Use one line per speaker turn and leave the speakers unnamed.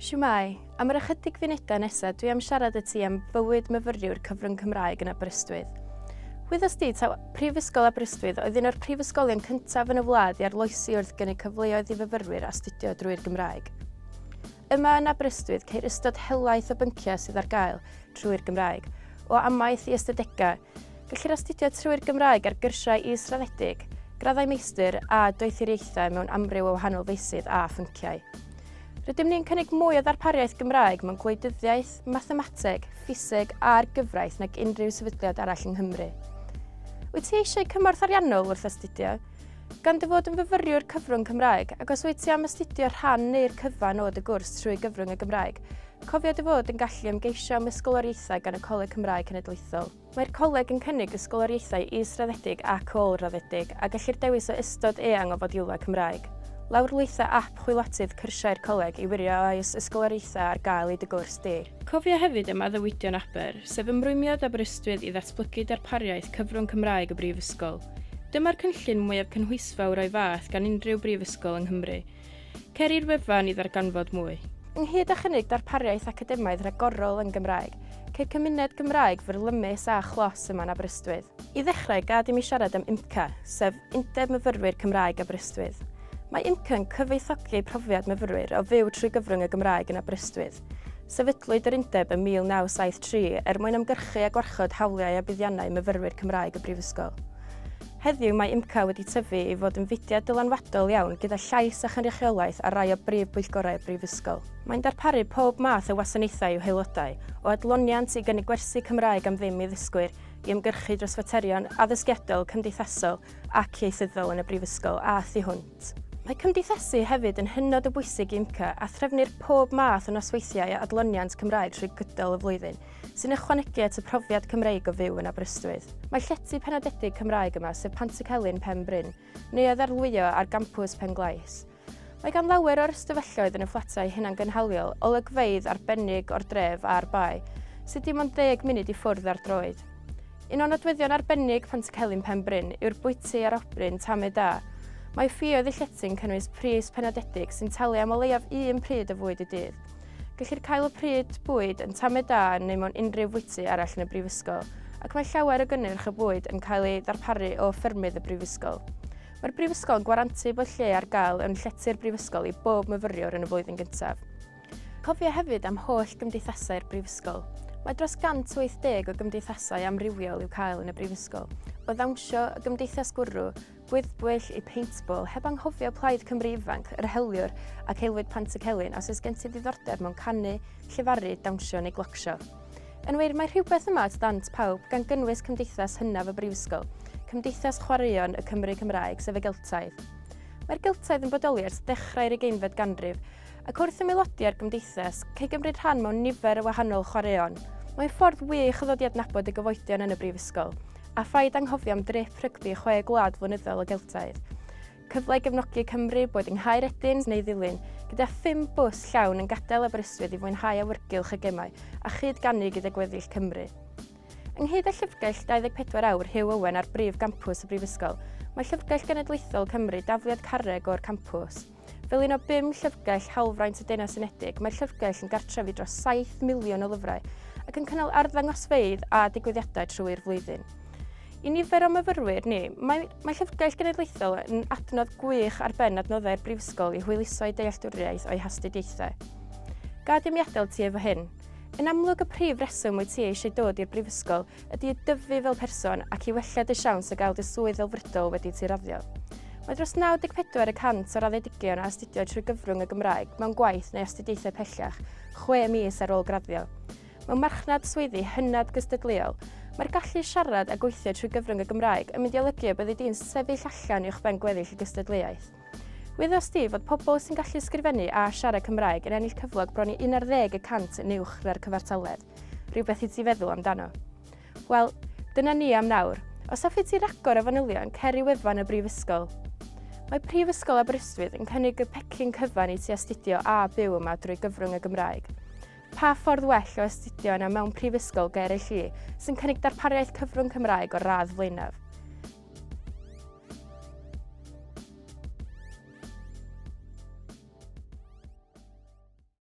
Shwmae, am yr ychydig funudau nesaf dwi am siarad â ti am fywyd myfyriwr cyfrwng Cymraeg yn Aberystwyth. Wyddost di taw Prifysgol Aberystwyth oedd un o'r prifysgolion cyntaf yn y wlad i arloesi wrth gynnig cyfleoedd i fyfyrwyr astudio drwy'r Gymraeg. Yma yn Aberystwyth ceir ystod helaeth o bynciau sydd ar gael trwy'r Gymraeg, o amaeth i ystadegau, Gellir astudio trwy'r Gymraeg ar gyrsiau israddedig, graddau meistr a doethuriaethau mewn amryw o wahanol feysydd a phynciau. Rydym ni'n cynnig mwy o ddarpariaeth Gymraeg mewn gwleidyddiaeth, mathemateg, ffiseg a'r gyfraith nag unrhyw sefydliad arall yng Nghymru. Wyt ti eisiau cymorth ariannol wrth astudio? Gan dy fod yn fyfyriwr cyfrwng Cymraeg, ac os wyt ti am astudio rhan neu'r cyfan o dy gwrs trwy gyfrwng y Gymraeg, Cofia dy fod yn gallu ymgeisio am ysgoloriaethau gan y Coleg Cymraeg Cenedlaethol. Mae'r Coleg yn cynnig ysgoloriaethau israddedig ac ôl-raddedig, a gellir dewis o ystod eang o fodiwlau Cymraeg. Lawrlwytha ap chwilotydd cyrsiau'r Coleg i wirio a oes ysgoloriaethau ar gael i dy gwrs di. Cofia hefyd am addewidion Aber, sef ymrwymiad Aberystwyth i ddatblygu darpariaeth cyfrwng Cymraeg y Brifysgol. Dyma'r cynllun mwyaf cynhwysfawr o'i fath gan unrhyw brifysgol yng Nghymru. Cer i'r wefan i ddarganfod mwy. Ynghyd â chynnig darpariaeth academaidd ragorol yn Gymraeg, ceir cymuned Gymraeg fyrlymus a chlos yma yn Aberystwyth. I ddechrau, gad i mi siarad am UMCA, sef Undeb Myfyrwyr Cymraeg Aberystwyth. Mae UMCA yn cyfoethogi profiad myfyrwyr o fyw trwy gyfrwng y Gymraeg yn Aberystwyth. Sefydlwyd yr undeb ym 1973 er mwyn ymgyrchu a gwarchod hawliau a buddiannau myfyrwyr Cymraeg y Brifysgol. Heddiw mae UMCA wedi tyfu i fod yn fudiad dylanwadol iawn gyda llais a chynrychiolaeth ar rai o brif bwyllgorau'r Brifysgol. Mae'n darparu pob math o wasanaethau i'w haelodau, o adloniant i gynnig gwersi Cymraeg am ddim i ddysgwyr, i ymgyrchu dros faterion addysgiadol, cymdeithasol ac ieithyddol yn y Brifysgol a thu hwnt. Mae cymdeithasu hefyd yn hynod o bwysig i UMCA a threfnir pob math o nosweithiau a adloniant Cymraeg trwy gydol y flwyddyn, sy'n ychwanegu at y profiad Cymreig o fyw yn Aberystwyth. Mae llety penodedig Cymraeg yma, sef Pantycelyn Pen Bryn, neuadd arlwyo ar gampws Penglais. Mae gan lawer o'r ystafelloedd yn y fflatau hunangynhaliol olygfeydd arbennig o'r dref a'r bae, sydd dim ond ddeg munud i ffwrdd ar droed. Un o nodweddion arbennig Pantycelyn Pen Bryn yw'r bwyty arobryn Tamed Da. Mae ffioedd y llety'n cynnwys pris penodedig sy'n talu am o leiaf un pryd o fwyd y dydd. Gellir cael y pryd bwyd yn Tamed Da neu mewn unrhyw fwyty arall yn y brifysgol, ac mae llawer o gynnyrch y bwyd yn cael ei ddarparu o ffermydd y brifysgol. Mae'r brifysgol yn gwarantu bod lle ar gael yn llety'r brifysgol i bob myfyriwr yn y flwyddyn gyntaf. Cofia hefyd am holl gymdeithasau'r brifysgol. Mae dros 180 o gymdeithasau amrywiol i'w cael yn y brifysgol, o ddawnsio, y gymdeithas gwrw, Gwyddbwyll i Paintball, heb anghofio Plaid Cymru Ifanc, Yr Heliwr ac Aelwyd Pantycelyn os oes gen ti ddiddordeb mewn canu, llefaru, dawnsio neu glocsio. Yn wir, mae rhywbeth yma at ddant pawb, gan gynnwys cymdeithas hynaf y Brifysgol, Cymdeithas Chwaraeon y Cymry Cymraeg, sef y Geltaidd. Mae'r Geltaidd yn bodoli ers dechrau'r ugeinfed ganrif, ac wrth ymaelodi â'r gymdeithas, cei gymryd rhan mewn nifer o wahanol chwaraeon. Mae'n ffordd wych o ddod i adnabod y gyfoedion yn y Brifysgol. A phaid anghofio am drip rygbi chwe gwlad flynyddol y Geltaidd. Cyfle i gefnogi Cymru, boed yng Nghaeredin neu Ddulyn, gyda phum bws llawn yn gadael Aberystwyth i fwynhau awyrgylch y gemau a chyd-ganu gyda gweddill Cymru. Ynghyd â Llyfrgell 24 Awr Hugh Owen ar brif gampws y Brifysgol, mae Llyfrgell Genedlaethol Cymru dafliad carreg o'r campws. Fel un o bum llyfrgell hawlfraint y Deyrnas Unedig, mae'r llyfrgell yn gartref i dros 7 miliwn o lyfrau ac yn cynnal arddangosfeydd a digwyddiadau trwy'r flwyddyn. I nifer o'n myfyrwyr ni, mae, mae Llyfrgell Genedlaethol yn adnodd gwych ar ben adnoddau'r Brifysgol i hwyluso eu dealltwriaeth o'i hastudiaethau. Gad i mi adael ti efo hyn. Yn amlwg y prif reswm wyt ti eisiau dod i'r Brifysgol ydy i dyfu fel person ac i wella dy siawns o gael dy swydd ddelfrydol wedi ti raddio. Mae dros 94 y cant o raddedigion a astudio trwy gyfrwng y Gymraeg mewn gwaith neu astudiaethau pellach chwe mis ar ôl graddio. Mewn marchnad swyddi hynod gystadleuol, mae'r gallu i siarad a gweithio trwy gyfrwng y Gymraeg yn mynd i olygu y byddi di'n sefyll allan uwchben gweddill y gystadleuaeth. Wyddost di fod pobl sy'n gallu ysgrifennu a siarad Cymraeg yn ennill cyflog bron i 11 y cant yn uwch na'r cyfartaledd? Rhywbeth i ti feddwl amdano. Wel, dyna ni am nawr. Os hoffet ti ragor o fanylion, cer i wefan y Brifysgol. Mae Prifysgol Aberystwyth yn cynnig y pecyn cyfan i ti astudio a byw yma drwy gyfrwng y Gymraeg. Pa ffordd well o astudio na mewn prifysgol ger y lli sy'n cynnig darpariaeth cyfrwng Cymraeg o'r radd flaenaf?